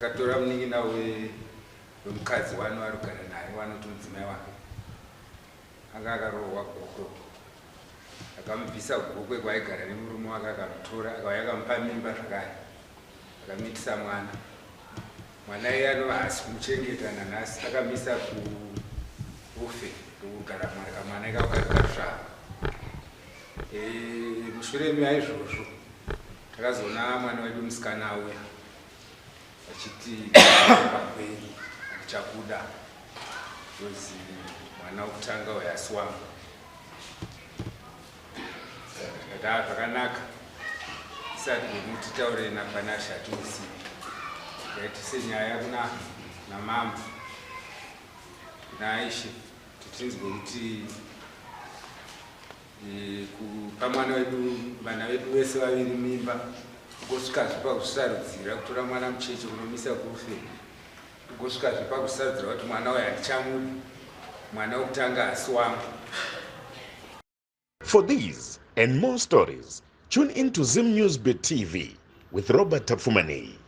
Akatora munin'ina wemukadzi wano ari kugara naye wanoti mudzimai wake anga akarohwa gokwe akamubvisa gokwe kwaaigara nemurume wake akamutora akauya akamupa mimba zvakare akamitisa mwana mwana iye anova haasi kumuchengeta nanhasi akamisa kuufe ndokugara kamwana ikako kari kasvava eh, mushure meaizvozvo takazoona mwana wedu musikana auya achiti pakwenyu handichakuda because mwana wekutanga uyo asi wangu tikati a zvakanaka isati kuti titaure napanashe hatimuzivi tikaitise nyaya kuna namambo kuna aishe titinzwe kuti e, kupa mwana wedu vana vedu vese vaviri mimba ugosvikazve pakusarudzira kutora mwana mucheche kunomisa kufe ugosvikazve pakusarudzira kuti mwana uyu handichamudi mwana wekutanga asi wangu. For these and more stories, tune in to Zim News Bit TV with Robert Tafumani.